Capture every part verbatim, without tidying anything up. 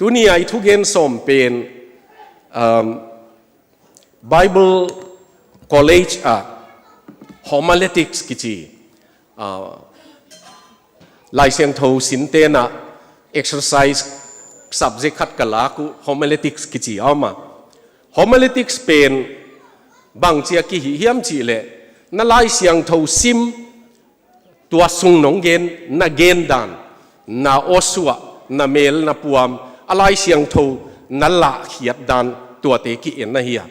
Tuni a i thugen sawm pen, um, Bible College ah homiletics kici, uh, Lai Siangtho sin tenah exercise subject khat ka lak uh, homiletics kici a om a. Homiletics pen bangci a kihih hiam cihleh, na Lai Siangtho sim, tua sung nong gen, na gen dan, na awsuah, na mel, na puam, a Lai Siangtho na lahkhiat dan, tuate ki-en ahi a.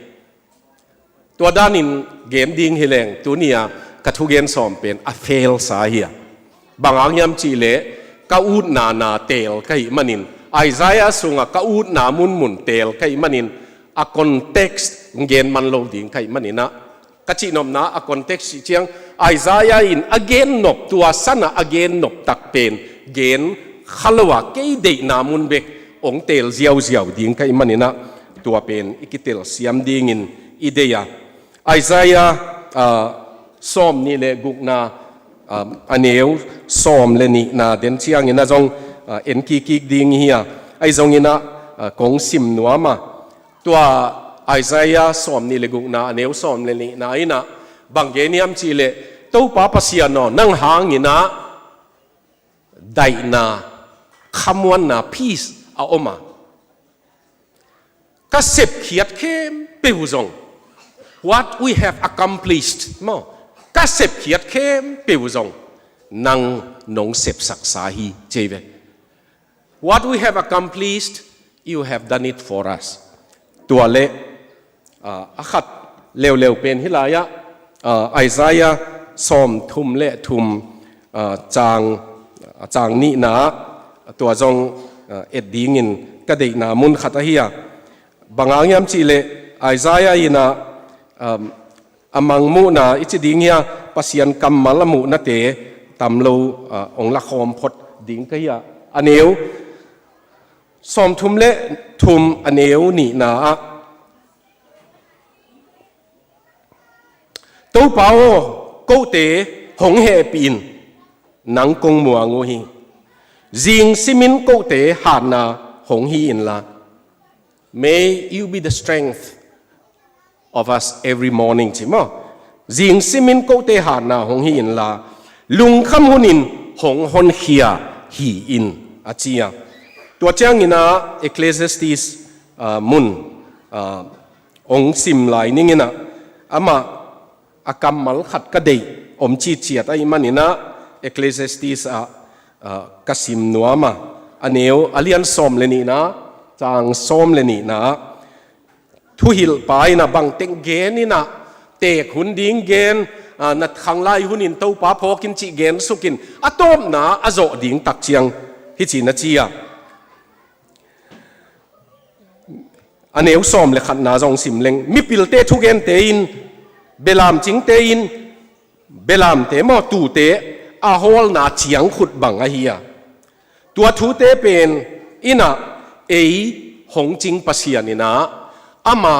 Tua danin gen ding hi leng, tuni a ka thugen sawm pen a fail sa hi a. Bang hang hiam cihleh, ka utna na teel ka hih manin, Isaiah sungah ka utna munmun teel ka hih manin, a context gen man lo ding ka hih maninah, ka cihnopna a context cih ciang, Isaiah in a gennop, tua sanah a gennop tak pen gen kha lo a, kei deihna mun bek hong teel ziauziau ding ka hih maninah, tua pen i kitelsiam dingin i deih a. Isaiah, ah, sawm nih le gukna, ah, a neu sawm le nihna den ciangin a zong, ah, en kikkik ding hi a, ahi zonginah, ah, kong sim nuam a. Tua Isaiah sawm nih le gukna a neu sawm le nihna inah bang gen hiam cihleh, Topa Pasian aw, nang hanginah daihna, khamuanna, peace a om a. Ka sepkhiat khempeuh zong, what we have accomplished, maw, ka sepkhiat khempeuh zong nang nong sepsaksa hi, ci ve. What we have accomplished, you have done it for us. Tua le, ah, a khat leuleu pen hi lai-ah, ah, Isaiah sawm thum le thum, ah, cang, ah, cang nihna, tua zong, ah, et dingin ka deihna mun khat ahi a. Bang hang hiam cihleh, Isaiah inah, um, a mangmuhna i ci ding hi a, Pasian kammal a muhnate tam lo, ah, hong lakhawm phot ding ka hi a. A neu sawm thum le thum a neu nihna ah, Topa aw, kote hong hehpih in, nang kong muang uh hi. Zing simin kote hatna hong hi inla. May you be the strength of us every morning, ci maw. Zing simin kote hatna hong hi inla, lungkham hunin hong honkhia hi in, a ci a. Tua ciangin ah Ecclesiastes, ah, mun, ah, hong sim lai ning in ah, amah a kammal khat ka deih om citciat ahih manin ah Ecclesiastes ah, ah, ka sim nuam a. A neu, a lian sawm le nihna, cang sawm le nihna ah, thuhilhpa in ah bangteng gen in ah, teek hun ding gen, ah, na khanglai hunin Topa phawk in cih gen sukin, a tawpna a zawh ding tak ciang hih ci-in a ci a. A neu sawm le khatna zong sim leng, mipilte thugente in, belamcingte in, belamte maw, tuute a hawlna ciangkhut bang ahi a. Tua thute pen in ah ei hong cing Pasian in ah, ama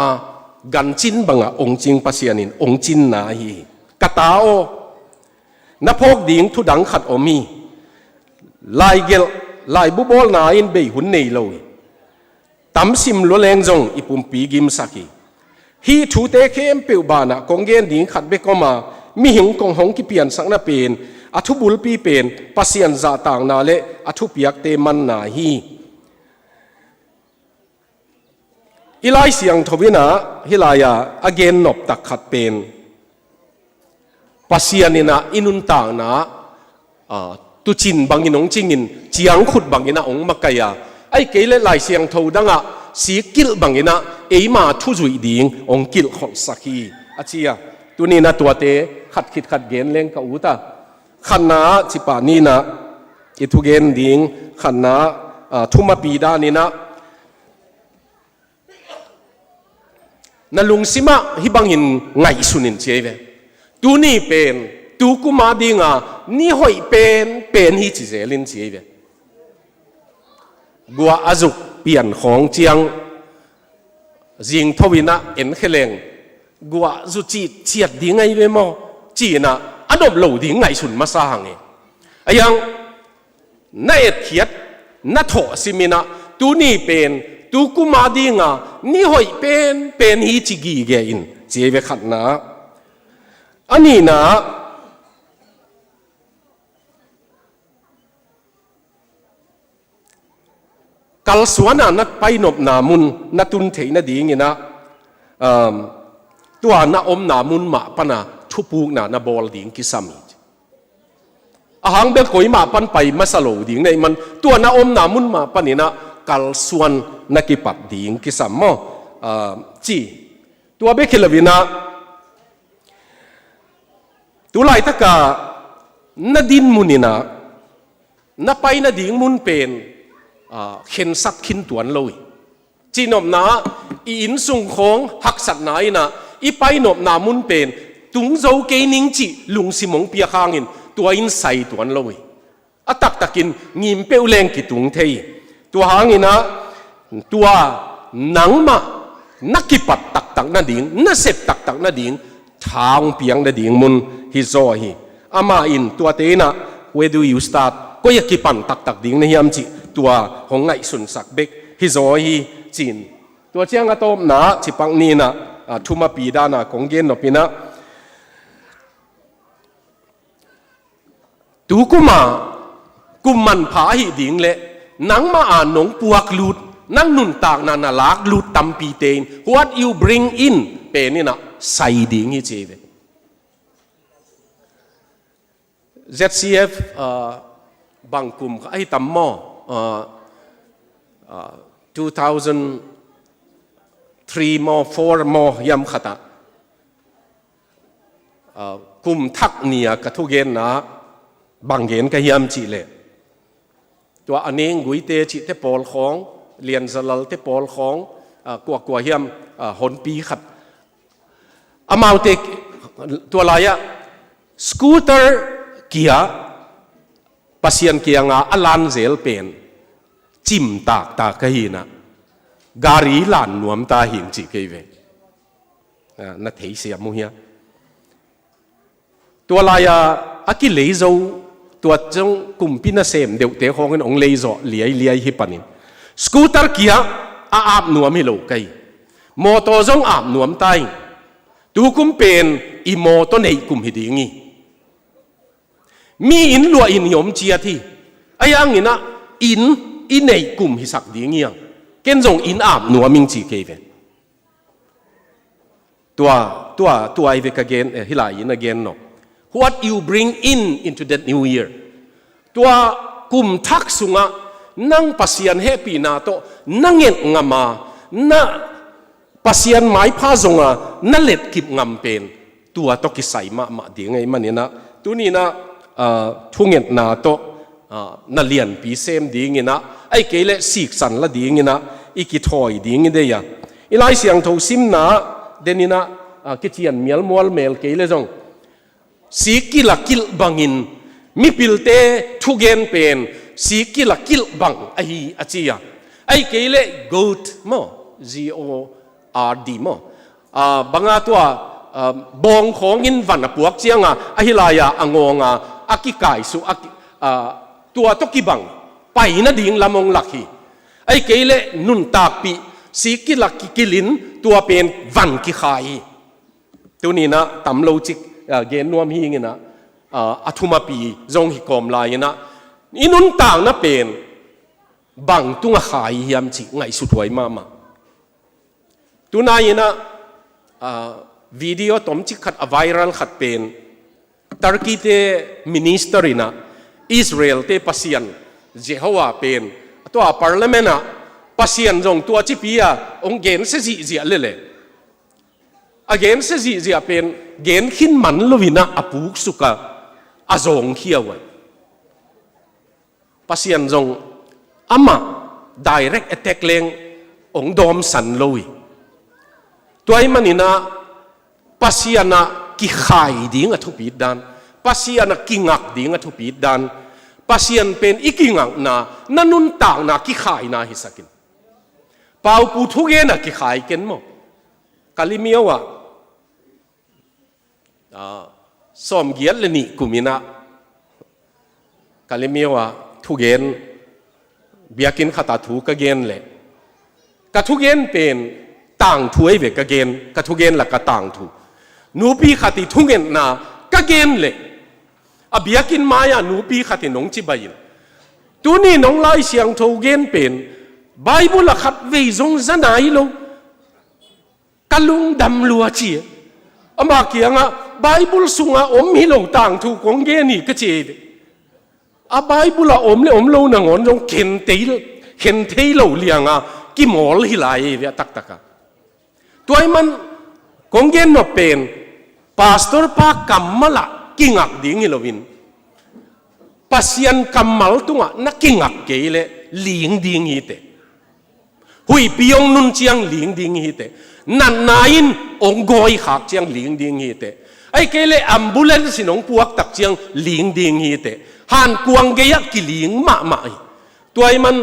gancin bangah hong cing Pasian in hong cinna ahi hi. Ka ta aw, na phawk ding thu dang khat om hi. Laigelh, laibu bawlna in bei hun nei lo hi. Tam sim lua leng zong i pumpi gimsak hi. Hih thute khempeuh banah kong gen ding khat bek om a, mihing kong hong kipiansakna pen, a thubulpi pen Pasian zahtakna le a thupiakte manna hi. I Lai Siangtho in ah hih lai-a a gennop tak khat pen, Pasian in ah i nuntakna, ah, tuucin bangin hong cingin, ciangkhut bangin ah hong makaih a, ahih kei leh Lai Siangtho dangah sikkilh bangin ah eima thu zuih ding hong kilhkholhsak hi, a ci a. Tuni in ah tuate khat khit khat gen leng ka ut a. Khatna ah, cipah ni in ah i thugen ding khatna ah, ah, thumapi dan in ah, na lungsimah hih bangin ngaihsun in, ci hi ve. Tuni pen, tu kum a dinga ni hoih penpen hi, ci zel in, ci hi ve. Guah a zuk pian khawng ciang, zingtho in ah enkhia leng, guah zu citciat ding ahi ve maw, ci-in ah a nop lo ding ngaihsun masa hang hi. A hiang, na etkhiat, na thawh sim in ah, Tuni pen, tu kum a dinga ni hoih penpen hi ci gige in, ci ei ve khatna. A nihna, kalsuan a na painopna mun na tun theih nadingin ah, um, tua na omna mun mah pana thupukna na bawl ding kisam hi. A hang bel koi mah pan pai masa lo ding na hih man, tua na omna mun mah panin ah kalsuan na kipat ding kisam maw? Ah, ci. Tua bek hi lo-in ah, tu laitaka na din mun in ah, na pai nading mun pen, ah, khensat khin tuan lo hi. Cihnopna ah, i inn sung khawng haksatna in ah, i painopna mun pen tung zo kei ning cih lungsim hong piak hangin tua in sai tuan lo hi. A taktakin ngim peuh leng kitung thei hi. Tua hangin ah, tua nangmah na kipat taktak nading, na sep taktak nading, tha hong piang nading mun hi zaw hi. Amah in tuate in ah, "Where do you start?" Koi a kipan taktak ding na hiam cih tua hong ngaihsunsak bek hi zaw hi, ci-in. Tua ciang a tawpna ah, cipak ni-in ah, ah, thumapi dana kong gen nop in ah, tu kum a, kum manpha ahih ding leh, nangmah a nong puak lut, nang nuntakna na lak lut tampite in, what you bring in pen in ah sai ding hi ci ei ve. Z C F, ah, bang kum kha ahi tam maw? Ah, ah, two thousand three maw, four maw, hiam khat ah, ah, kum thak ni-a ka thugenna bang gen ka hiam cih leh, tua a neng guite cihte pawl khawng, Lian Za Lalte pawl khawng, ah, kuakua hiam, ah, honpi khat. Amaute tua lai-ah scooter kia Pasian kianga a lan zel pen cim taktak ahi-in ah, gari lan nuam ta hi ing ci kei ve. Ah, na thei siam uh hia? Tua lai-a a kilei zo, tua zong kumpi nasem deuhte khawngin hong lei zawh liailiai hi panin, scooter kia a ap nuam hi lo kei. Mawtaw zong ap nuam ta ing. Tu kum pen i mawtaw neih kum hi ding hi. Mi inn luah in i om ciat hi. Ahi hangin ah inn i neih kum hisak ding hi hang. Ken zong inn ap nuam ing ci kei ve. Tua, tua, tua ahi ve ka gen, eh, hih lai-in a gen nop. What you bring in into that new year. Tua kum thak sungah nang Pasian hehpihna tawh na nget ngam a, na Pasian maipha zonga na letkip ngam pen, tua tawh kisai mahmah ding ahih manin ah, tuni-in ah, ah, thungetna tawh, ah, na lianpi sem dingin ah, ahih kei leh siksan la dingin ah, i kithawi ding i deih a. I Lai Siangtho simna denin ah, ah, kician mialmual mel kei leh zong, sik kila kilh bangin, mipilte thugen pen sik kila kilh bang ahi a ci a. Ahih kei leh gourd maw, G O R D maw, ah, banga tua, ah, bawng khawngin van a puak cianga, ahi lai-a a ngawnga a kikaisuh, a ki-, ah, tua tawh kibang pai nading lam hong lak hi. Ahih kei leh nuntakpih sik kila kikilhin tua pen van kikhai hi. Tuni-in ah tam lo cik, ah, gen nuam hi ingin ah, ah, a thumapi zong hi kawm lai-in ah, i nuntakna pen bang tungah khai hiam cih ngaihsuthuai mahmah. Tunai-in ah, ah, video tomcik khat a viral khat pen, Turkey-te minister in ah, Israel-te Pasian Jehovah pen, tua parliament ah Pasian zong tua cipi-a hong gensia zihziah lele. A gensia zihziah pen gen khin man lo-in ah a puksuk a, a zawngkhia uh a. Pasian zong amah direct attack leng hong dawmsan lo hi. Tua ahih manin ah Pasian ah kikhai ding a thupit dan, Pasian ah kingak ding a thupit dan, Pasian pen i kingakna, na nuntakna kikhaina hisak in. Paupu thugen ah kikhai ken maw. Kalemyo ah, ah, sawmgiat le nih kum-in ah, Kalemyo ah thugen Biakinn khat ah thu ka gen leh, ka thugen pen tangthu ahi ve ka gen, ka thugen la ka tangthu. Nupi khat i thungetna ka gen leh, a biakinn mai-ah nupi khat in hong cibai in, tuni nong Lai Siangtho gen pen Bible ah khat vei zong za nai lo. Ka lungdam lua ci. Amah kiangah Bible sungah om hi lo tangthu kong gen hi ka ci hi ve. A Bible ah om le om lo nangawn zong khen thei, khen thei lo lianga kimawl hi lai hi ve a taktakah. Tua ahih man kong gen nop pen, pastor pa kammal ah kingak ding hi loin, Pasian kammal tungah na kingak kei leh ling ding hi teh. Huihpi hong nun ciang ling ding hi teh. Natna in hong gawi khak ciang ling ding hi teh. Ahih kei leh ambulance in hong puak tak ciang ling ding hi teh. Hankuang gei-ah kiling mahmah hi. Tua ahih man,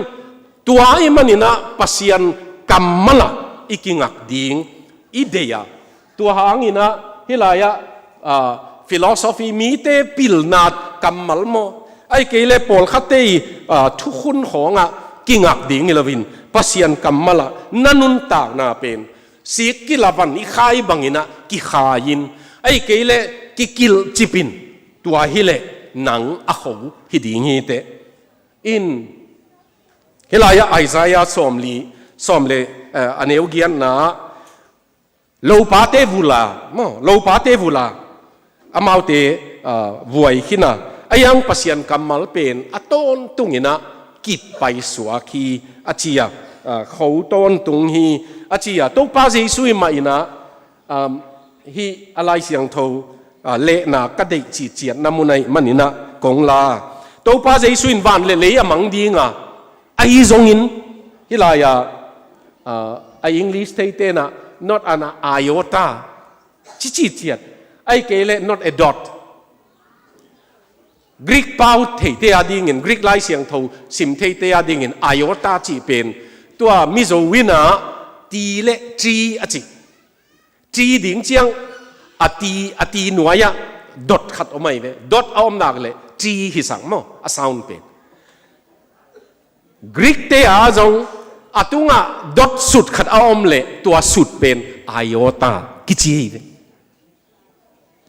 tua ahih manin ah Pasian kammal ah i kingak ding i deih a. Tua hangin ah hih lai-ah, ah, philosophy, mite pilna kammal maw, ahih kei leh pawlkhatte i, ah, thukhun khawngah kingak ding hi loin, Pasian kammal ah na nuntakna pen sik kila van i khai bangin ah kikhai-in, ahih kei leh kikilhcip in, tua hi leh nang a kho hi ding hi teh. In, hih lai-ah Isaiah sawmli, sawm le, eh, a neu giatna ah, lopate vul a, maw, lopate vul a, amaute, ah, vuai khin a, ahih hang Pasian kammal pen a tawntungin ah kip paisuak hi a ci a, ah, kho tawntung hi a ci a, Topa Jesuh i mah in ah, um, hih a Lai Siangtho, ah, lehna ka deih cihciatna mun ahih manin ah kong la. Topa Jesuh in van le lei a mang ding a, ahi zongin hih lai-ah, ah, a English theite in ah not an iota ci cihciat, ahih kei leh not a dot. Greek pau theite adingin, Greek Lai Siangtho sim theite adingin iota cih pen, tua Mizo in ah ti le tri a ci. Tri ding ciang a ti, a ti nuai-ah dot khat om ahi ve. Dot a om nak leh tri hi sak maw, a sound pen. Greek-te a zong a tungah dot sut khat a om leh tua sut pen iota kici hi ve.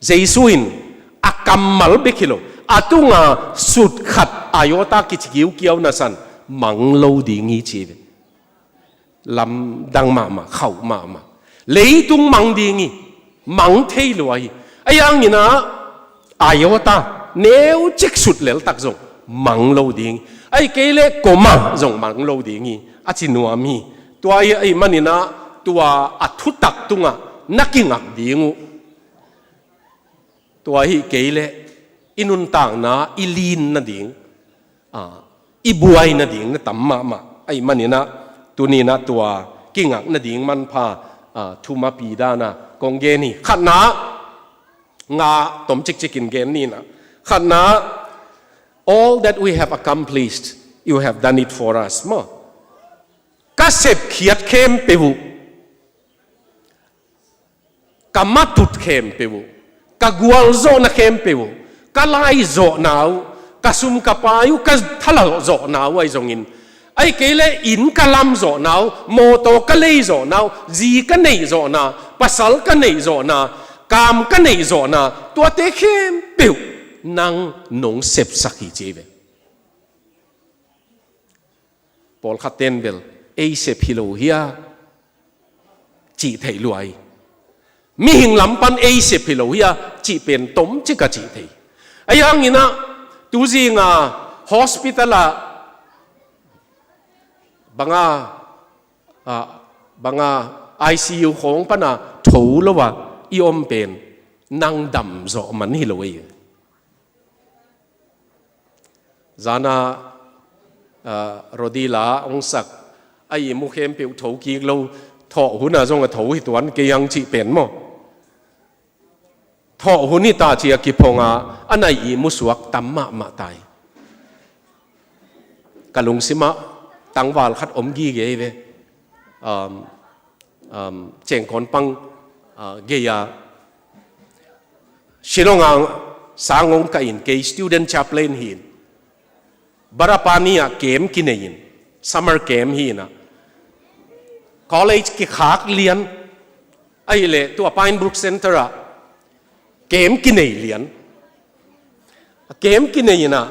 Jesuh in a kammal bek hi lo, a tunga sut khat iota kici kiukiau nasan mang lo ding hi ci hi ve. Lamdang mahmah, khauh mahmah. Leitung mang ding hi, mang thei lua hi. Ahih hangin ah iota, neucik sut leltak zong mang lo ding hi. Ahih kei leh comma zong mang lo ding hi, a ci nuam hi. Tua ahih manin ah tua a thutak tungah na kingak ding uh. Tua ahih kei leh i nuntakna, i lin nading, ah, i buai nading na tam mahmah ahih manin ah, tuni-in ah tua kingak nading manpha, ah, thumapi dan a kong gen hi. Khatna, nga tom cikcik in gen ni in ah. Khatna, all that we have accomplished, you have done it for us, maw. Ka sepkhiat khempeuh uh, ka matut khempeuh uh, ka gualzawhna khempeuh uh, ka laizawhna uh, ka sum ka pai uh, ka thalawhzawhna uh ahi zongin, ahih kei leh inn ka lamzawhna uh, mawtaw ka leizawhna uh, zi ka neihzawhna, pasal ka neihzawhna, kam ka neihzawhna, tuate khempeuh nang nong sepsak hi ci hi ve. Pawlkhat ten bel, ei sep hi lo hia, cih theih lua hi. Mihing lam pan ei sep hi lo hia, cih pen tomcik a cih thei. Ahih hangin ah, tu zinga hospital ah banga, ah, banga I C U khawng pana tho lo a i om pen, nang dam zawh man hi lo ei. Zana, ah, Rodila hong sak, a ihmu khempeuh tho kik lo, thawh hun a zong a tho hi tuan kei hang cih pen maw. Thawh hun hi ta ci a kiphong a, a nai ihmu suak tam mahmah ta hi. Ka lungsim ah tangval khat om gige hi ve. Um, um, Cengkawn pang, ah, gei-a Shillong ah sang hong kah in, kei student chaplain hi in, Barapani ah kem kinei in, summer camp hi inah, college kikhak lian ahileh tua Pine Brook Center ah camp kinei lian. Camp kinei inah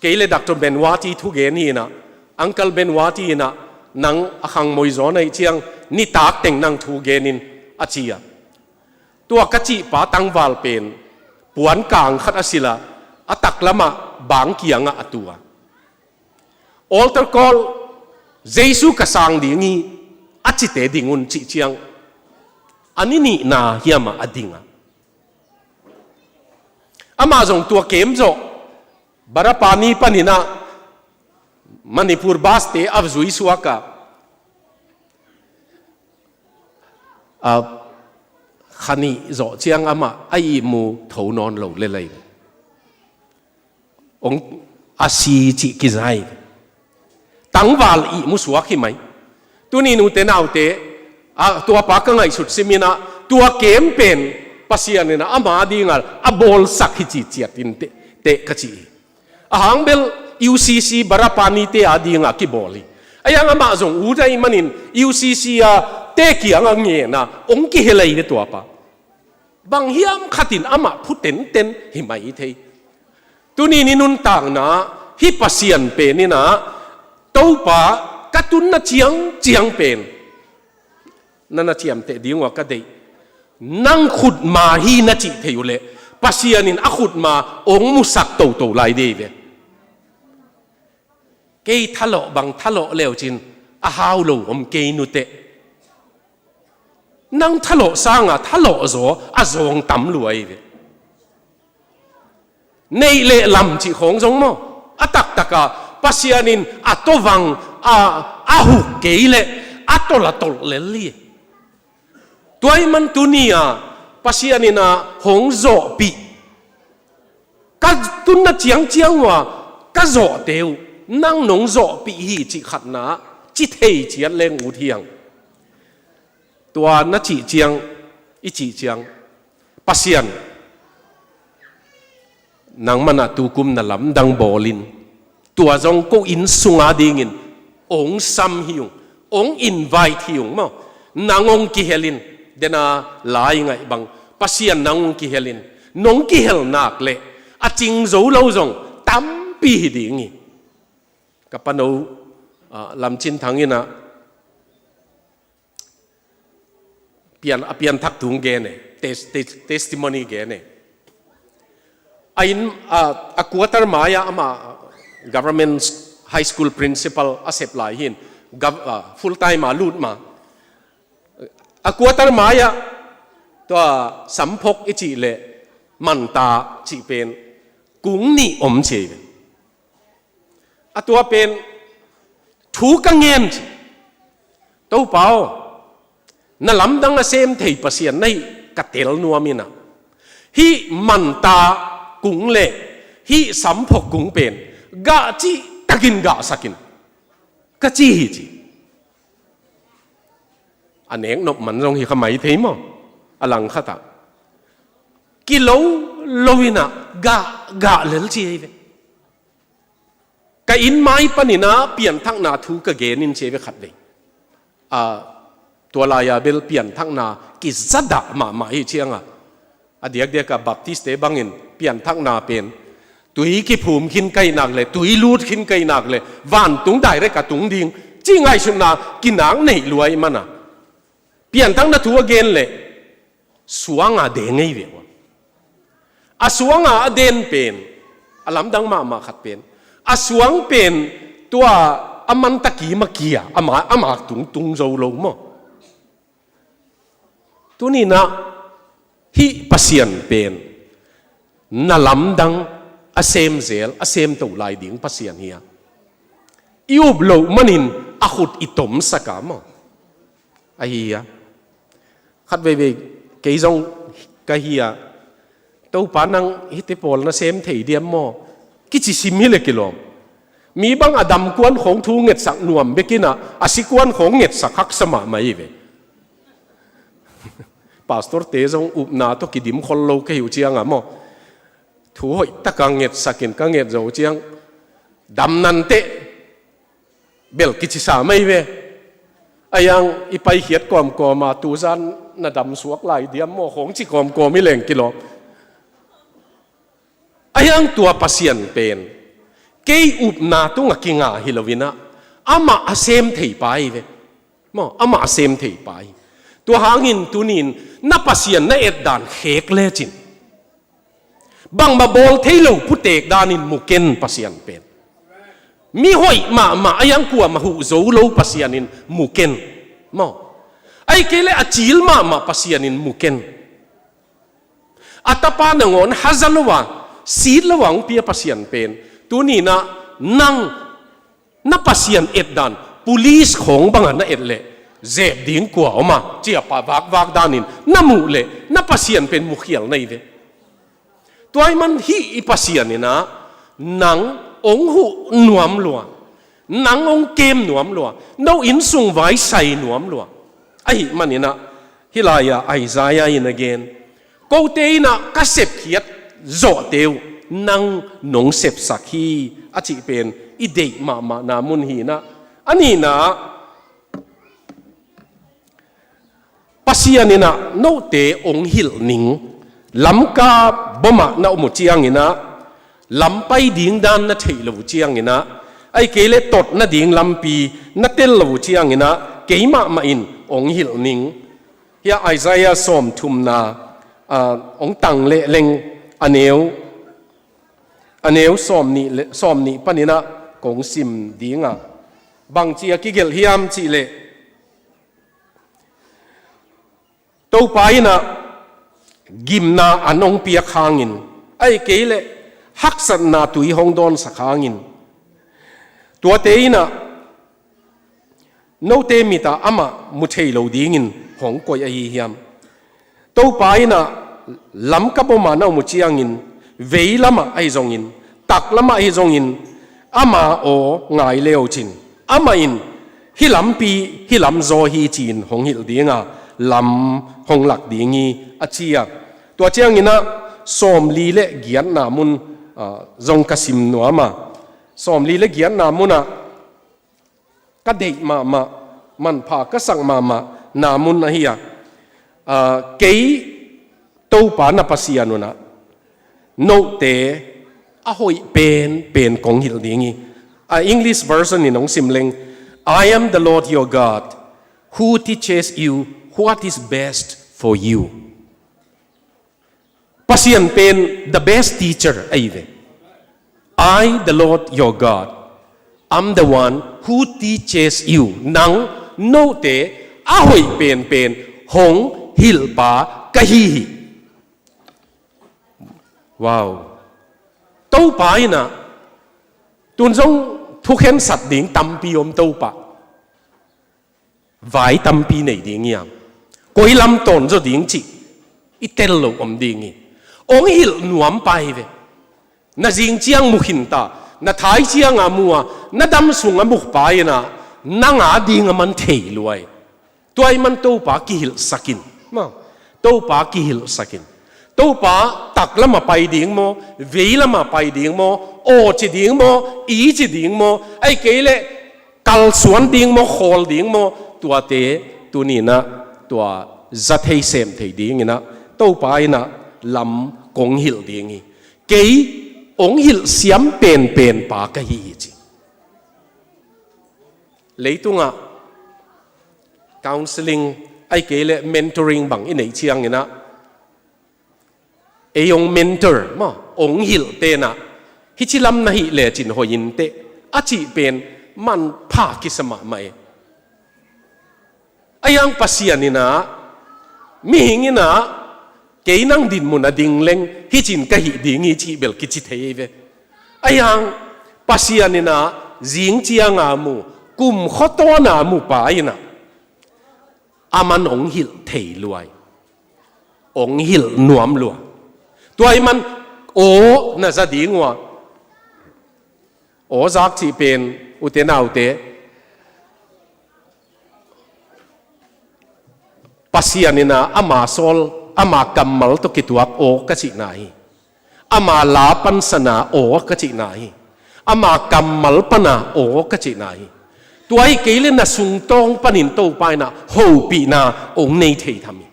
kei le Doctor Benwati thugen hi inah, Uncle Benwati inah, nang a khangmoi zaw na hih ciang nitak teng nang thugen in, a ci a. Tua ka cihpa tangval pen puan kang khat a silh a, a taklamah bang kiangah a tu a, "Altar call, Jesu ka sang ding hi," a cite ding un cih ciang, a ni nihna hiamah a ding a. Amah zong tua camp zawh Barapani paninah Manipur bus-te a zui suak a, a, kha nih zawh ciang amah a ihmu tho nawn lo lel hi. Hong a si cih kiza hi. Tangval ihmu suak hi mai. Tuni nute naute, a, tuapa ka ngaihsut sim inah, tua camp pen Pasian inah ama dinga a bawlsak hi ci ciat in teh, teh ka ci hi. A hang bel U C C Barapani-te a dinga kibawl hi. A hiang amah zong ut ahih manin U C C a te kiangah ngen a, hong kihel hi ve tuapa. Bang hiam khatin amah phu tenten hi mai thei. Tuni ni nuntakna hih Pasian pen inah, "Topa, ka tunna ciangciang pen na na ciamteh ding uh a ka deih. Nang khutma hi," na cih thei uh leh, Pasian in a khutma hong musak toto lai dei ve. Kei thalawh bang thalawh leucin a hau lo om kei nuteh. Nang thalawh sanga thalawh zaw a zawng tam lua hi ve. Neih le lam cih khawng zong maw, a taktaka Pasian in a tawvang a, a huk kei leh a tolh a tolh lel hi. Tua ahih man tuni-a Pasian inah hong zawhpih, ka tunna ciangciang uh a ka zawhte uh nang nong zawhpih hi cih khatna ci thei ciat leng ut hiang. Tua na cih ciang, i cih ciang, Pasian, nangmah na tukum na lamdang bawlin, tua zong ko inn sunga dingin hong sam hi ung, hong invite hi ung maw. Nang hong kihelin, dena lai ngaih bang, Pasian nang hong kihelin, nong kihel nak leh a cing zo lo zong tampi hi ding hi. Ka pano, ah, Lam Cin Thang inah pian, a pianthak tung gen e, tes-, tes-, testimony gen e. A inn, a, a quarter mai-ah amah government high school principal a sep lai hi in, gov-, a, full time a lut ma. A quarter mai-ah tua samphok i cih leh manta cih pen kung nih om ci hi. A tua pen thu ka ngen ci, Topa aw, na lamdang a sem thei Pasian na hih ka tel nuam inah, hih manta kung le hih samphok kung pen gah cihtakin gahsak in, ka ci hi ci. A neknop man zong hi kha mai thei maw? A langkhatah kilo lo inah gah, gah lel ci hi ve. Ka inn mai paninah pianthakna thu ka genin ci hi ve khatvei. A, tua lai-a bel pianthakna kizadah mahmah hi cianga, a diakdiaka Baptist-te bangin pianthakna pen tui kiphum khin ka hih nak le, tui lut khin ka hih nak le, vantung direct a tung ding cih ngaihsutna kinak neih lua ahih mana, pianthakna thu a gen leh suanga de ngei ve ua. A suanga a den pen, a lamdang mahmah khat pen, a suang pen tua a manta kim a kia, ama, ama tung tung zo lo maw. Tuninah hih Pasian pen na lamdang a sem zel, a sem to lai ding Pasian hi a, i up loh manin a khut i tomsak a maw. Ahi hi a, khat veivei kei zong ka hi a, Topa nang hihte pawl na sem thei diam maw? Kici sim hi le kilawm. Mi bang a dam kuan khawng thu ngetsak nuam bekinah a si kuan khawng ngetsak haksa mahmah hi ve. Pastor-te zong upna tawh kidim khol lo ka hi uh cianga maw, thu hoih taka ngetsakin ka nget zo uh ciang, dam nanteh Bel kici sa mai ve. Ahi hang i paikhiat kawmkawm a, tuzan na damsuak lai diam maw, khawng ci kawmkawm hi leng kilawm. Ahi hang tua Pasian pen kei upna tungah kinga hi lo-in ah, amah a sem thei pa hi ve. Maw, amah a sem thei pa hi. Tua hangin tuni-in na Pasian na etdan khek lecin, bangmah bawl thei lo putek danin mu ken Pasian pen. Mi hoih mahmah, ahi hang kuamah huh zo lo Pasian in mu ken. Maw, ahih kei leh a cil mahmah Pasian in mu ken. A tapa nangawn haza lo a, sit lo a hong pia Pasian pen, tuni-in ah nang na Pasian etdan, police khawng bangah na et leh, zep ding kua om a, ci-a pa vakvak danin na muh leh, na Pasian pen mukhial na hi ve. Tua ahih man hih i Pasian in ah nang hong huh nuam lua, nang hong kem nuam lua, no innsung vai sai nuam lua. Ahih manin ah hih lai-ah Isaiah in a gen, kote in ah ka sepkhiat zawhte uh nang nong sepsak hi, a cih pen i deih mahmahna mun hi-in ah, a nihna ah Pasian in ah note hong hilh ning. Lamka bom ah na om uh ciangin ah, lam pai ding dan na theih loh uh ciangin ah, ahih kei leh tot nading lampi na tel loh uh ciangin ah, keimah mah in hong hilh ning. Hih Isaiah sawmthumna, ah, hong tang leh leng, a neu, a neu sawmnih le, sawmnih panin ah kong sim ding a, bangci a kigelh hiam cih leh, Topa in ah gimna an hong piak hangin, ahih kei leh haksatna tui hong dawnsak hangin, tuate in ah note mit ah amah mu thei lo dingin hong koih ahi hiam? Topa in ah lamka bom ah na om uh ciangin, veilam ah ahi zongin, taklam ah ahi zongin, ama aw ngai le uh cin, amah in hih lampi, hih lam zaw hi ci-in hong hilh ding a, lam hong lak ding hi, a ci a. Tua ciangin ah sawmli le giatna mun, ah, zong ka sim nuam a. Sawmli le giatna mun ah ka deih mahmah, manpha ka sak mahmah na mun ahi a, ah, kei Topa na Pasian un ah note a hoih penpen kong hilh ding hi. A English version in hong sim leng, "I am the Lord your God, who teaches you what is best for you." Pasian pen the best teacher ahi ve. "I, the Lord your God, am the one who teaches you." Nang note a hoih penpen hong hilhpa ka hi hi. Wow. Topa in ah, tun zong thukhensat ding tampi om Topa. Vai tampi nei ding hi a, koi lam tawn zaw ding cih i tel loh om ding hi. Hong hilh nuam pa hi ve. Na zing ciang mu khin ta, na thai ciang a mu a, na dam sung a mu pa in ah, nang a ding a man thei lua hi. Tua ahih man Topa kihilhsak in. Maw, Topa kihilhsak in. Topa taklam a pai ding maw, veilam a pai ding maw, aw ci ding maw, i ci ding maw, ahih kei leh kalsuan ding maw, khawl ding maw, tuate tuni-in ah tua za thei sem thei dingin ah Topa in ah lam kong hilh ding hi. Kei hong hilh siam penpen pa ka hi hi ci. Leitungah counseling ahih kei leh mentoring bang i neih ciangin ah, ei hong mentor maw, hong hilhte in ah, "Hih ci lam na hih lecin hoih inteh," a cih pen manpha kisa mahmah e. Ahi hang Pasian in ah, mihing in ah, "Kei nang dinmun a ding leng hih ci-in ka hih ding hi," cih bel kici thei hi ve. Ahi hang Pasian in ah, zing ciang a mu, kumkhaw tawn a mu pa in ah, a man hong hilh thei lua hi. Hong hilh nuam lua. Tua ahih man aw na za ding uh a, aw zak cih pen, ute naute, Pasian in ah ama sawl, ama kammal tawh kituak aw ka cihna hi. Ama la pansan a aw ka cihna hi. Ama kammal pan a aw ka cihna hi. Tua hi kei le na sungtawng panin Topa in ah hopihna hong nei thei tham hi.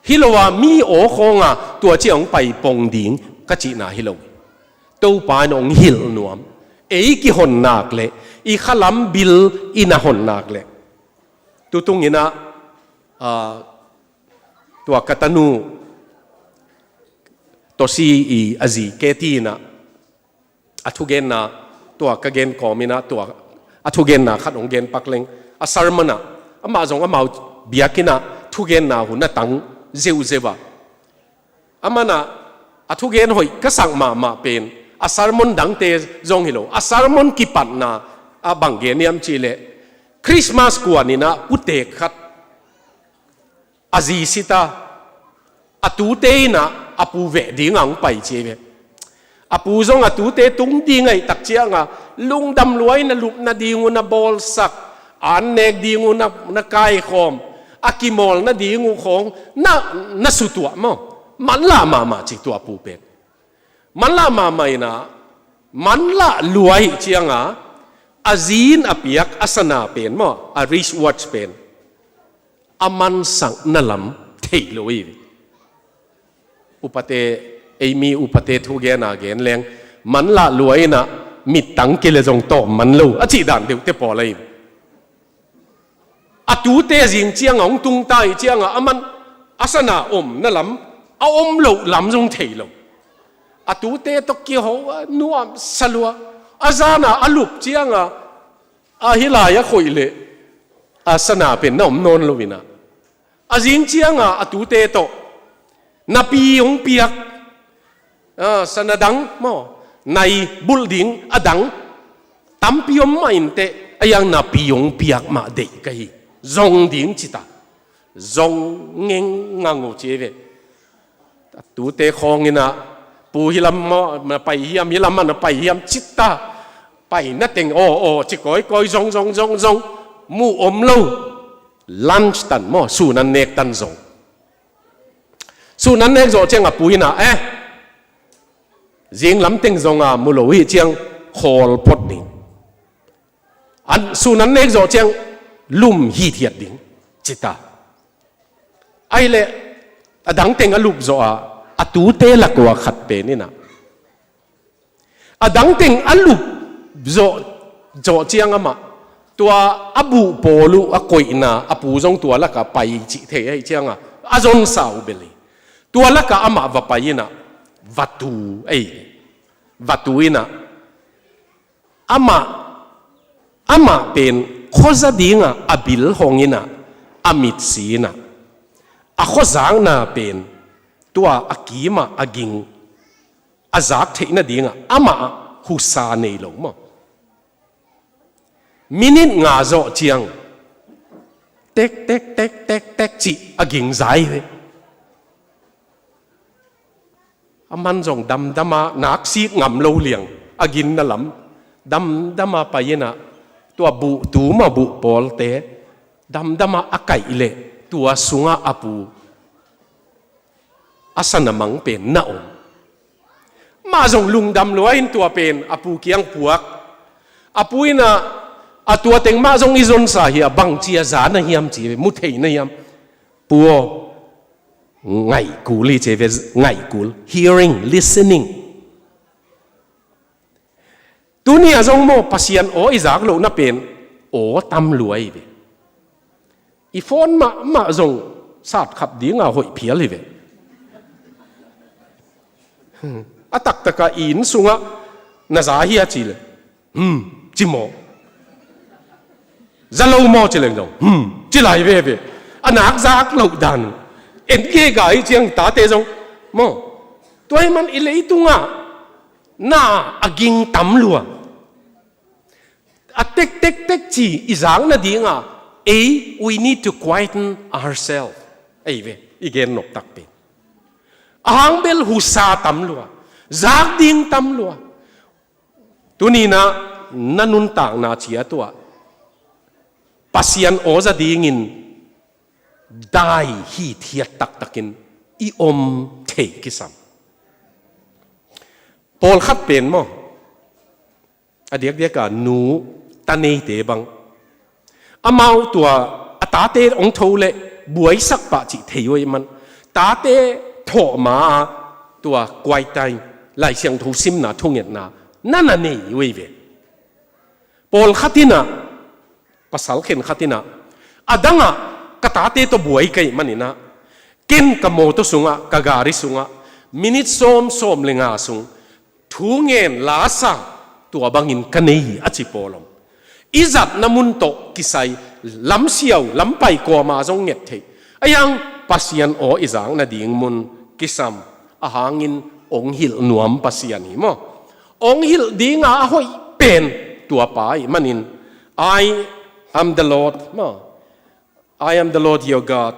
Hi lo a mi aw khawng a tua ci a hong pai pong ding ka cihna hi lo hi. Topa in hong hilh nuam. Ei kihon nak le i khalam bil i na hon nak le. Tutung in ah, ah, tua ka tanu Tosi i a zi Keti in ah a thugenna tua ka gen kawm in ah tua a thugenna khat hong gen pak leng a sermon ah amah zong amau biakinn ah thugenna hun a tang zeuzeu a. Aman ah a thugen hoih ka sak mahmah pen a sermon dangte zong hi lo. A sermon kipatna ah bang gen hiam cih leh Christmas kuan in ah putek khat a zi sit a, a tute in ah a pu veh ding a hong pai ci hi ve. A pu zong a tute tung ding ahih tak ciang a lungdam lua in a lupna ding uh na bawlsak, an nek ding uh na, na kaikhawm, a kimawlna ding uh khawng na, na sutuah maw. Manlah mahmah ci tua pu pen. Manlah mahmah in ah, manlah lua ahih ciang a, a zi in a piak a sana pen maw, a wristwatch pen a mansakna lam thei lo hi. Upate, ei mi upate thugen a gen leng, manlah lua in ah mittang kile zong tawm man lo a cih dan deuhte pawl ahi. A tute zing ciang a hong tung ta ahih ciang a aman a sana omna lam, a om loh lam zong thei lo. A tute tawh kiho a nuamsa lua. A zan a a lup ciang a, a hi lai a khoih leh a sana pen na om nawn lo in ah, a zing ciang a a tute tawh napi hong piak, ah, sana dang maw, nai bulh ding a dang tampi om mah inteh, a hiang napi hong piak mah deih ka hi. Zong ding ci ta. Zong ngengngang uh ci hi ve. A tute khawng in ah, pu hi lam maw na pai hiam, hi lam ah na pai hiam ci ta. Pai na teng aw aw ci kawikawi, zong zong zong zong. Muh om lo. Lunch tan maw, sun an nek tan zong. Sun an nek zawh ciang a pu in ah, eh, zing lam teng zong a mu lo hi ciang khawl phot ding. An, sun an nek zawh ciang lum hithiat ding ci ta. Ahih leh a dang teng a lup zawh a, a tute lak ua khat pen in ah, a dang teng a lup zawh, zawh ciang amah tua a buh pawl uh a koihna a pu zong tua lak ah pai cih thei ahih ciang a, a zonsa uh bel hi. Tua lak ah amah va pai in ah va tu ahi. Va tu in ah amah, amah pen khuaza ding a a bil hong in ah, a mitsi in ah, a khuazakna pen tua a kim ah a ging a zak theih nading a amah ah husa nei lo maw. Minit nga zawh ciang tek tek tek tek tek cih a ging zai ve. A man zong damdam a, nak sik ngam lo liang a ginna lam damdam a pai in ah, tua buh tu maw buh pawlte damdam a a kaih leh tua sungah a pu a sana mang pen na om. Mah zong lungdam lua in tua pen a pu kiang puak. A pu in ah, a tua teng mah zong i zonsa hi a, bangci a za na hiam ci, mu thei na hiam? Pu aw, ngaihkul hi ci ve, ngaihkul, hearing, listening. Tuni a zong maw Pasian aw i zak lohna pen aw tam lua hi ve. I phone mahmah zong sat khap ding a hoih phial hi ve. A taktak a i inn sungah na za hi a ci leh, hmm, ci maw? Za lo maw ci leng zong, hmm, ci lai veve. A nak zak loh dan uh en gega hi ciang tate zong maw. Tua hi man i leitungah na a ging tam lua. A tek tek tek ci i zak nading a, ei, we need to quieten ourselves. Ei ve, i gen nop takpi. A hang bel husa tam lua, zak ding tam lua. Tuni in ah na nuntakna ciat uh ah Pasian aw za dingin dai hithiat taktakin i om thei kisam. Pawlkhat pen maw, a diakdiak a nu ta neite bang, Amau tua a tate hong tho leh buaisak pah cih thei uh ahih man, tate thawh ma-a tua quiet time, Lai Siangtho simna, thungetna na na nei uh hi ve. Pawlkhat in ah, pasal khenkhat in ah, a dang ah ka tate tawh buai ka hih manin ah, ken ka mawtaw sungah, ka gari sungah, minit sawm, sawm le nga sung thu ngen, la sa, tua bangin ka nei hi, a ci pawl om. I zatna mun tawh kisai, lamsiau, lampai kuama zong nget theih. Ahi hang Pasian aw i zak nading mun kisam, ahang in hong hilh nuam Pasian hi maw. Hong hilh ding a a hoih pen tua pa ahih manin, "I am the Lord," maw. "I am the Lord your God,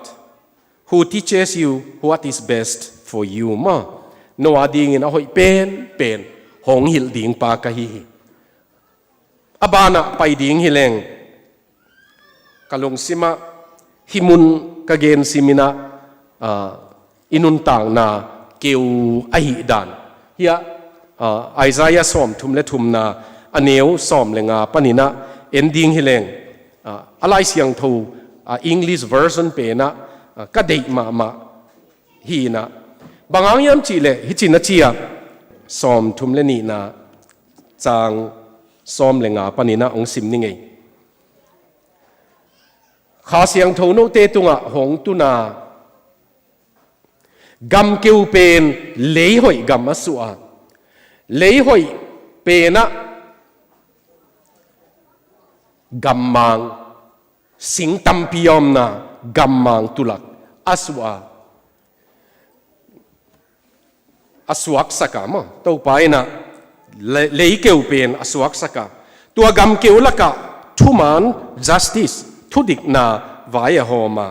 who teaches you what is best for you," maw. No a dingin a hoih penpen hong hilh ding pa ka hi hi. A banah pai ding hi leng, ka lungsimah hih mun ka gen simin ah, ah, i nuntakna keu ahih dan. Hiah, ah, Isaiah sawmthum le thumna, a neu sawm le nga panin ah en ding hi leng, ah, a Lai Siangtho, ah, English version pen ah, ah, ka deih mahmah hi in ah. Bang hang hiam cih leh, hih ci-in a ci a, sawmthum le nihna, cang sawm le nga panin ah hong sim ning ei. Kha Siangtho note tungah hong tun a, gam keu pen lei hoih gam a suah a, lei hoih pen ah gammang, sing tampi a omna gammang tulak a suah a, a suaksak a maw. Topa in ah le-, lei keu pen a suaksak a, tua gam keu lakah thuman, justice, thudikna vai a hawm a,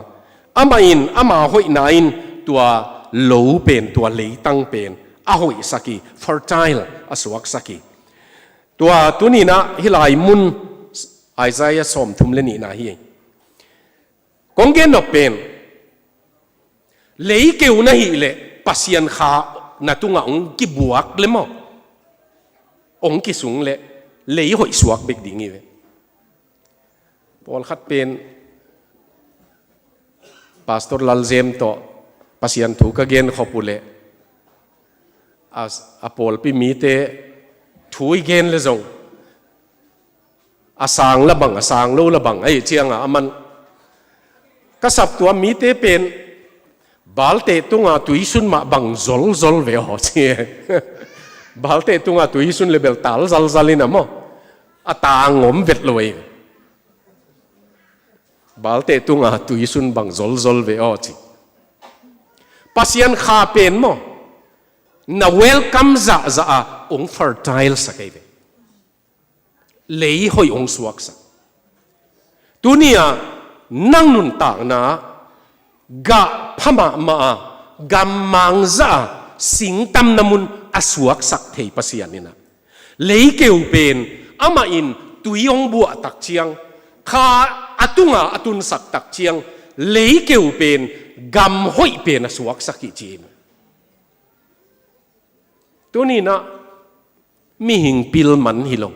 amah in ama hoihna in tua lo pen, tua leitang pen a hoihsak hi, fertile a suaksak hi. Tua tuni-in ah hih lai mun Isaiah sawmthum le nihna hi. Kong gen nop pen, lei keu na hih leh Pasian kha na tungah hong kibuak le maw, hong kisung leh lei hoih suak bek ding hi ve. Pawlkhat pen Pastor Lalzem tawh Pasian thu ka gen khop uh leh, a, a pawlpi mite thu i gen le zong, a sang la bang, a sang lo la bang, ahih ciangah aman, "Ka saptuam mite pen balte tungah tuisun mah bang zolzol ve aw," ci. Balte tungah tuisun le bel tal zalzal in a maw, a tang om vet lo ei. Balte tungah tuisun bang zolzol ve aw ci. Pasian kha pen maw, na welcome zahzah a hong fertile sak ei ve. Lei hoih hong suaksak. Tuni-a nang nuntakna gah pha mahmah a, gammang zah a, singtamna mun a suaksak thei Pasian in ah, lei keu pen amah in tui hong buah tak ciang, kha a tunga a tunsak tak ciang, lei keu pen gam hoih pen a suaksak hi ci hi. Tuni-in ah mihing pil man hi lo,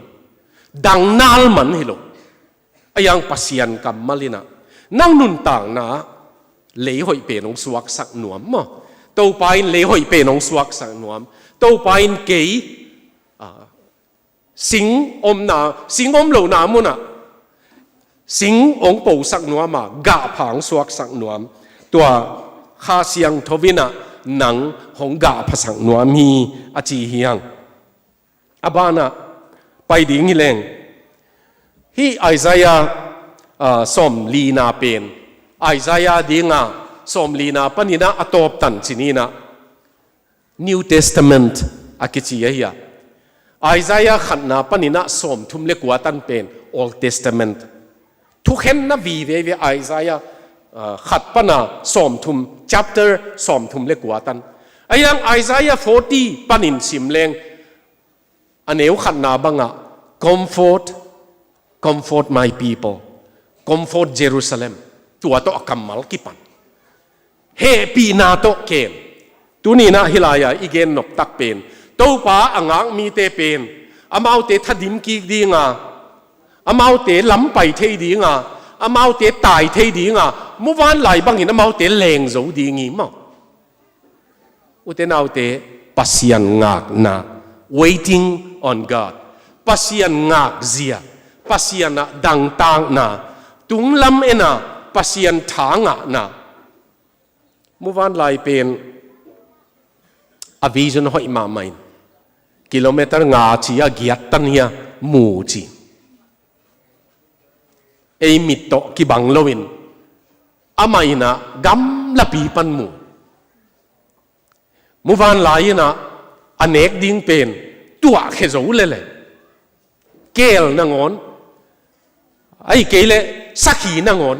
dangnal man hi lo, a yang Pasian kammal in ah nang nuntakna lei hoih pen hong suaksak nuam maw. Topa in lei hoih pen hong suaksak nuam. Topa in kei, ah, sing omna, sing om lohna munah sing hong posak nuam a, gah pha hong suaksak nuam. Tua Kha Siangtho in ah nang hong gah phasak nuam hi, a ci hi hang. A banah pai ding hi leng, hih Isaiah, ah, sawmlina pen, Isaiah dinga sawmlina panin ah a tawptan ci-in ah New Testament a kici ahi a, Isaiah khatna panin ah sawmthum le kua tan pen Old Testament. Thukhenna vive ve Isaiah, ah, khat pana sawmthum, chapter sawmthum le kua tan. A yang Isaiah forty panin sim leng, a neu khatna bangah, "Comfort, comfort my people. Comfort Jerusalem." Tua tawh a kammal kipan. Hehpihna tawh kem. Tuni-in ah hih lai-a i gen nop tak pen, Topa a ngak mite pen, amaute thadim kik dinga, amaute lam pai thei dinga, amaute tai thei dinga, muvanlai bangin amaute leng zo ding hi maw. Ute naute, Pasian ngakna, waiting on God, Pasian ngakzia, Pasian ah dangtakna, tunglam ena Pasian tha ngahna. Muvanlai pen a vision hoih mahmah in, kilometer nga ci a giat tan hia mu ci. Ei mit tawh kibang loin amah inah gamlapi pan mu. Muvanlai inah a nek ding pen tuahkhia zo lele, keel nangawn, ahih kei leh sakhi nangawn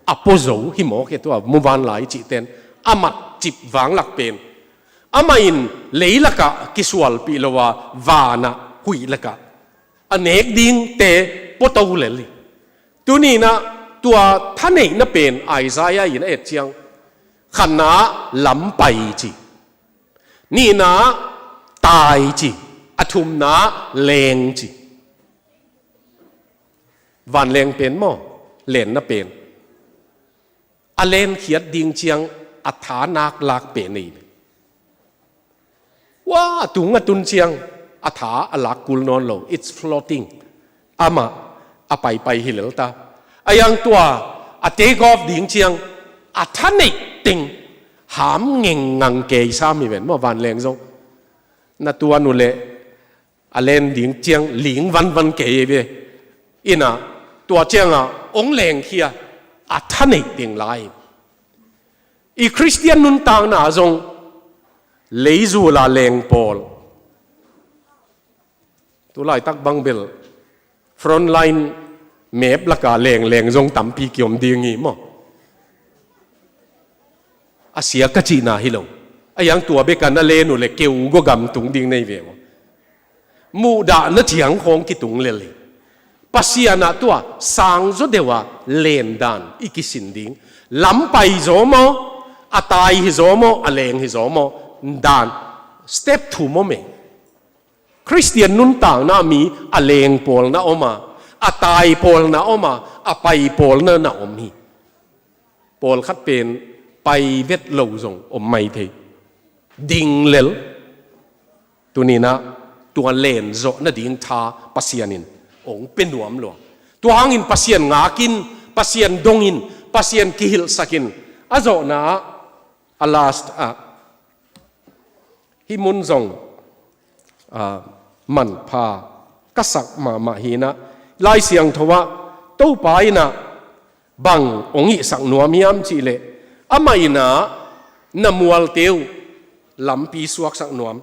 a pua zo hi mawk hi. Tua muvanlai cihten a matcip vanglak pen amah in leilakah kisualpih lo a vanah huih lakah a nek dingte puato lel hi. Tuninah tua thaneihna pen Isaiah in a et ciang, khatna lam pai ci, nihna tai ci, a thumna leng ci. Vanleng pen maw, lenna pen a lenkhiat ding ciang a tha nak lak pen ei ve. Wa, a tung a tun ciang a tha a lak kul nawn lo, it's floating. Amah a paipai hi lel ta. A yang tua a take off ding ciang a thaneih teng ham ngengngang kei sam hi ven maw, vanleng zong. Na tuan uh leh a len ding ciang ling vanvan kei hi ve. Inah tua ciangah ong lengkhia a thaneih teng lai. I Khristian nuntakna zong leizula leng pawl, tulaitak bang bel frontline map laka lengleng zong tampi kiom ding hi maw. A sia ka cihna hi lo. A yang tua beka na len uh leh keu gua gam tung ding nei ve maw. Muhdahna ciang khawng kitung lel hi. Pasian ah tua sangzaw deuh a lendan i kisin ding. Lam pai zaw maw, a tai hi zaw maw, a leng hi zaw maw, dan step thum om e. Khristian nuntakna mi a leng pawlna om a, a tai pawlna om a, a pai pawlna na om hi. Pawlkhat pen pai vet lo zong om mai thei. Ding lel. Tuninah tua len zawh nading tha Pasian in ong pe nuam lua. Tua hangin Pasian ngakin, Pasian dongin, Pasian kihilhsakin, a zawhna ah, a last ah, hih mun zong, ah, manpha ka sak mahmah hinah, Lai Siangtho ah Topa inah bang ong ihsak nuam hiam cihleh, amah inah na mualte uh lampi suaksak nuam.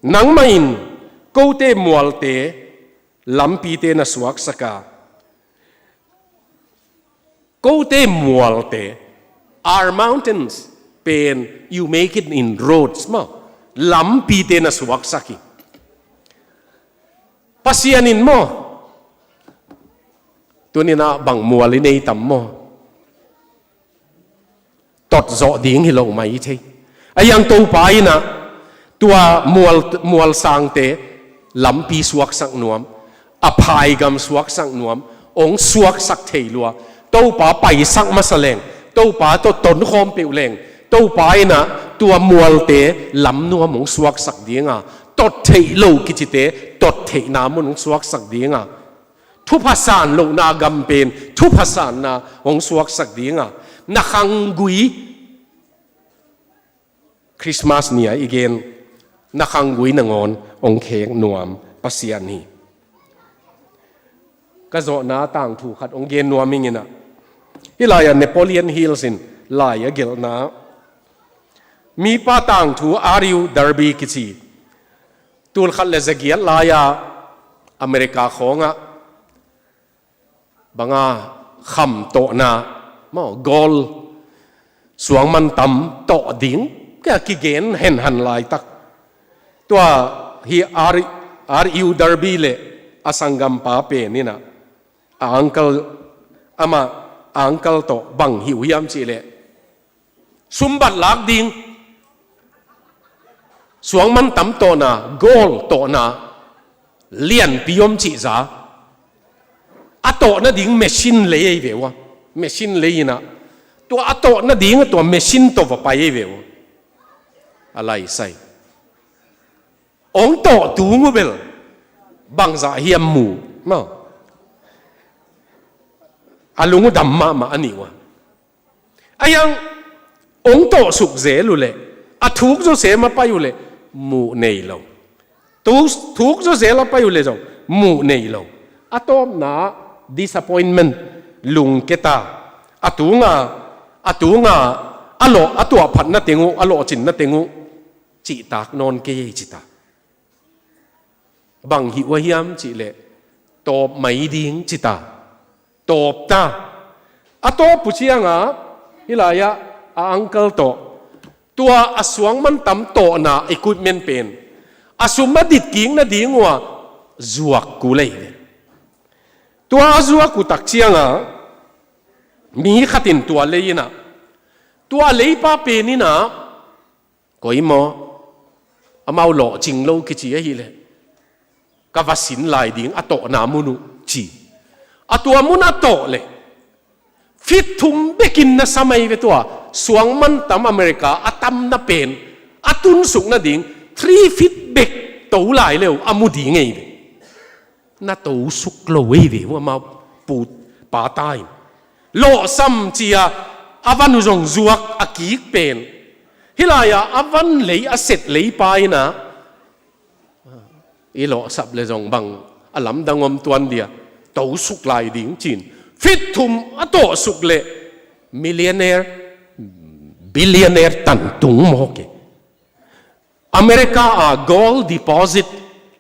Nangmah in kote mualte lampite na suaksak a, kote mualte, our mountains pen you make it in roads maw, lampite na suaksak hi. Pasian in maw, tuninah bang mual i nei tam maw, tot zawh ding hi lo mai thei. A yang Topa inah tua mual, mualsangte lampi suaksak nuam, a phaigam suaksak nuam, ong suaksak thei lua. Topa paisak masa leng, Topa tawh tonkhawm peuh leng, Topa inah tua mualte lam nuam ong suaksak dinga, tot theih lo kicite tot theihna mun ong suaksak dinga, thupha san lohna gam pen thupha sanna ong suaksak dinga, na khanggui, Christmas ni-a i gen, na khanggui nangawn ong khek nuam Pasian hi. Ka zawhna tangthu khat ong gen nuam ing inah, hih lai-ah Napoleon Hills in lai a gelhna, mipa tangthu R U Darby kici, tulkhat le zagiat lai-a America khawngah banga kham tawhna maw, gold, suangmantam tawh ding kia kigen henhan laitak. Tua hi R, R U Darby le a sanggampa pen inah, a uncle, amah a uncle tawh bang hi uh hiam cihleh, sumbat lak ding, suangmantam tawhna, gold tawhna lianpi om cihza, a tawh nading machine lei ei ve uh a. Machine lei-in ah, tua a tawh nading a tua machine tawh va pai ei ve uh. A laisai. Ong tawh tung uh bel bangzah hiam mu maw? A lung uh dam mahmah a nih uh a. Ahi hang ong tawh suk zel uh leh, a thuk zawsem a pai uh leh muh nei lo. Thuk zawsel a pai uh leh zong muh nei lo. A tawpna disappointment, lungke ta. A tunga, a tunga a lawh, a tuahphatna teng uh, a lawhcinna teng uh cihtak nawn kei ei ci ta. Bang hih uh a hiam cih leh tawp mai ding ci ta. Tawp ta. A tawp uh ciangah hih lai-ah a uncle tawh tua a suangmantam tawhna equipment pen a sum a ditkik nading uh a zuak kul ei ve. Tua a zuak uh tak ciangah mi khat in tua lei-in ah, tua leipa pen in ah, koi maw, amau lawhcing lo kici ahih leh ka va sin lai ding a tawhna mun uh ci. A tua mun a tawh leh feet thum bekin na sa mai ve tua. Suangmantam America a tamna pen a tunsuk nading three feet bek to lai leu a mu ding ei ve. Na tosuk lo ei ve uh amau pu pa ta in. Lawhsam ci-a a van uh zong zuak a kik pen. Hih lai-ah a van lei a set leipa in ah, i lawhsap leh zong bang a lamdang om tuan dia, tosuk lai ding ci-in feet thum a tawhsuk leh millionaire, billionaire tan tung mawk e. America a gold deposit,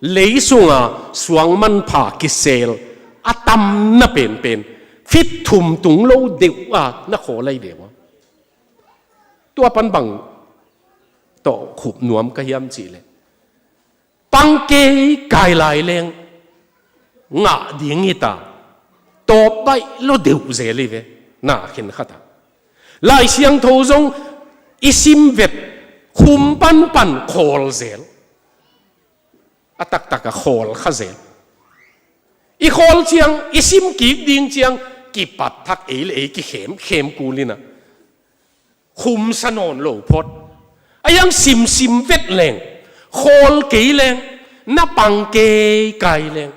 lei sunga suangmanpha kisel a tamna penpen feet thum tung lo deuh a na khawl lai deuh a. Tua pan bang tawh khup nuam ka hiam cih leh, pang kei kai lai leng ngah ding hi ta. Tawp baih lo deuh zel hi ve, na khen khat a. Lai Siangtho zong i sim vet, khum panpan khawl zel. A taktak a khawl kha zel. I khawl ciang, i sim kik ding ciang, kipat thak ei le ei kikhem khem kul in ah, khum sa nawn lo phot. A hiang simsim vet leng, khawl kei leng, na pang kei kai leng,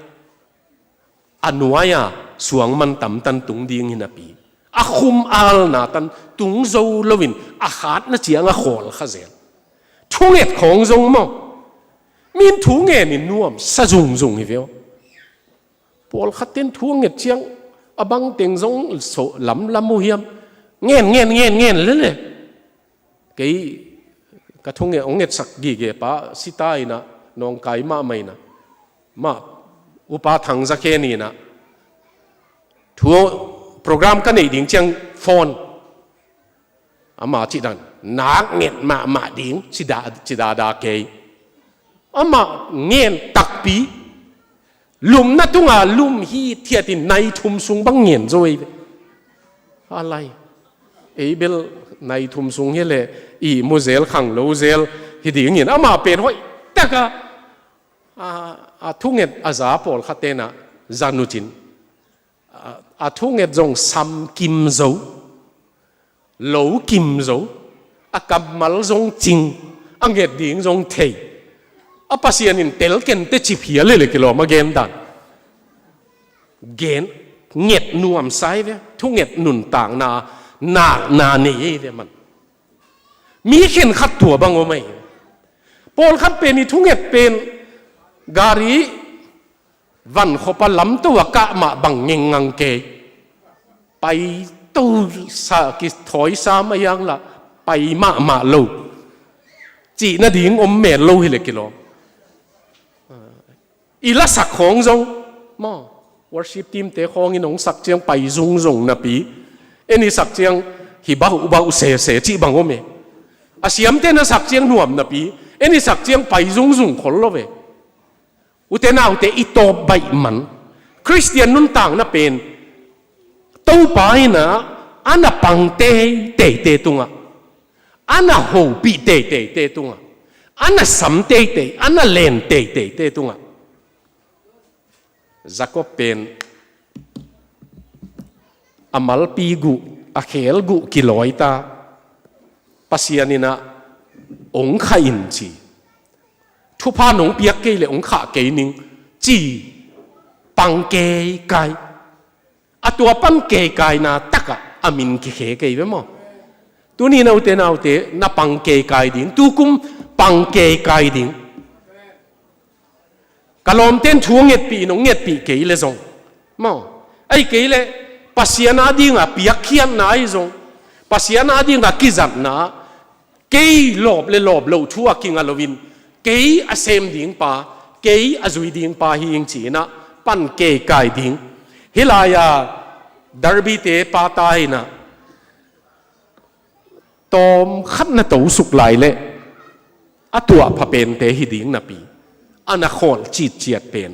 a nuai-a suangmantam tan tung ding hi napi, a khum alna tan tung zo loin a khatna ciang a khawl kha zel. Thunget khawng zong maw, min thu ngenin nuamsa zungzung hi ve aw. Pawlkhat ten thu a nget ciang a bang teng zong so lamlam uh hiam? Ngen, ngen, ngen, ngen lele. Kei ka thunget hong ngetsak gige pa sita in ah, nawngkai mahmah in ah, mah Upa Thang Za Khe ni in ah, thu program ka neih ding ciang phone, ama cih dan, nak nget mahmah ding ci da, ci dada kei. Amah ngen takpi, lumna tunga lum hithiatin nai thum sung bang ngen zo ei ve. A lai, ei bel nai thum sung hi leh ihmu zel khanglo zel hi dingin amah pen hoih taka a, a thunget a za pawlkhat ten ah zan uh cin. A, a thunget zong sam kim zo, lo kim zo, a kammal zong cing, a nget ding zong thei. A Pasian in tel ken teh ci phial hi leh kilawm a gen dan. Gen, nget nuamsa hi ve, thunget nuntakna, nakna nei hi ve man. Mi khenkhat tua bang om ei. Pawlkhat pen i thunget pen gari vankhop a lamto a kah mah bang ngengngang kei. Paito sa, kithawi sa mah hiang lah pai mahmah lo. Cih nading om mel lo hi leh kilawm. I lasak khawng zong maw, worship team te khawngin hong sak ciang pai zungzung napi, en i sak ciang hi bauhbauh sese cih bang om e. A siamte na sak ciang nuam napi, en i sak ciang pai zungzung khol lo ve. Ute naute, i tawp baih man. Khristian nuntakna pen Topa in ah a na pang teiteite tungah, a na hopih teiteite tungah, a na sam teitei, a na len teiteite tungah. Jacob pen a malpi guh, a khel guh kilawi ta. Pasian in ah ong khah in ci. Thupha nong piak kei leh ong khah kei ning ci. Pang keikai. A tua pan keikaina takah a min kikhe kei ve maw? Tuni naute naute na pang keikai ding, tukum pang keikai ding. Ka lawmten thu ngetpih in ong ngetpih kei le zong maw? Ahi kei leh Pasian a dinga piakkhiatna ahi zong, Pasian a dinga kizatna, kei lawp le lawp loh thu a kinga loin, kei a sem ding pa, kei a zui ding pa hi ing ci-in ah pan keikai ding. Hih lai-a Darby-te pa ta in ah tawm khat na tosuk lai leh a tuahpha pente hi ding napi, a na khawl citciat pen.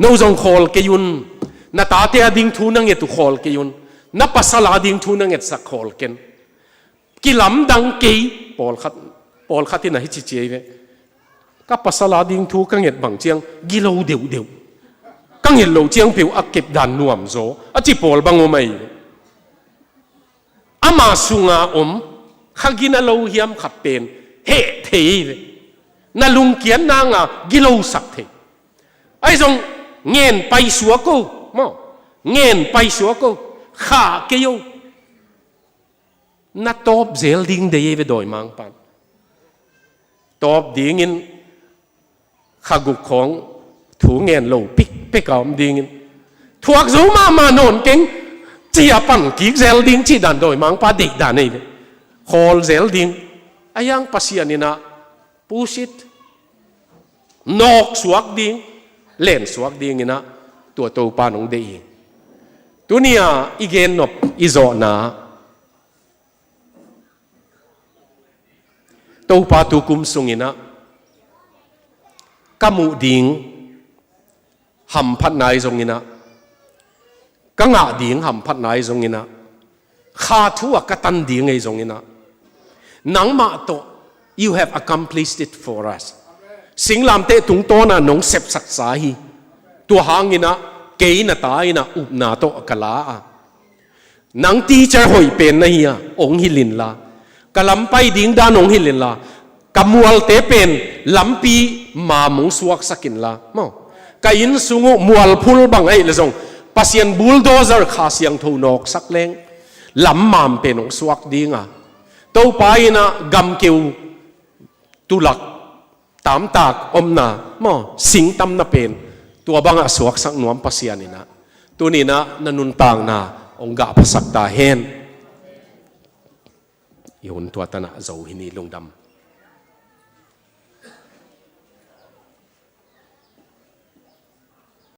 No zong khawl kei un. Na tate a ding thu na nget uh khawl kei un. Na pasal a ding thu na ngetsak khawl ken. Kilamdang kei. Pawlkhat, pawlkhat in ah hici ci ei ve. Ka pasal a ding thu ka nget bang ciang gilo deuhdeuh. Ka nget loh ciang peuh a kep dan nuam zaw a ci pawl bang om ahi ve. Ama sunga om kha gina lo hiam khat pen heh thei ve. Na lungkiat nanga gilosak thei. Ahi zong ngen paisuak o maw? Ngen paisuak o. Khah kei o. Na tawp zel ding deih ei ve dawimangpan. Tawp dingin kha guk khawng thu ngen lo pikpek a om dingin, thuak zo mahmah nawn keng, ci-a pan kik zel ding cih dan dawimangpa deih dan ei ve. Khawl zel ding. A hiang Pasian in ah pusit nawk suak ding, len suak dingin ah tua Topa nong deih hi. Tuni-a i gennop i zawhna Topa tukum sungin ah ka muh ding hamphatna ahi zongin ah, ka ngah ding hamphatna ahi zongin ah, kha thu ah ka tan ding ahi zongin ah, nangmah tawh, you have accomplished it for us. Singlamteh tungtawna nong sepsaksa hi. Tua hangin ah kei na ta in ah upna tawh ka la a, nang teacher hoih pen na hi a, ong hilh inla, ka lampai ding dan ong hilh inla, ka mualte pen lampi mam ong suaksak inla maw? Ka inn sung uh mualphul bang ahih leh zong Pasian bulldozer Kha Siangtho nawksak leng lam mam pen ong suak ding a, Topa in ah gamkeu tulak tamtak omna maw, singtamna pen tua bangah suaksak nuam Pasian in ah tuni-in ah na nuntakna ong gahphasak ta hen. I hun tua tanah zo hi ni. Lungdam.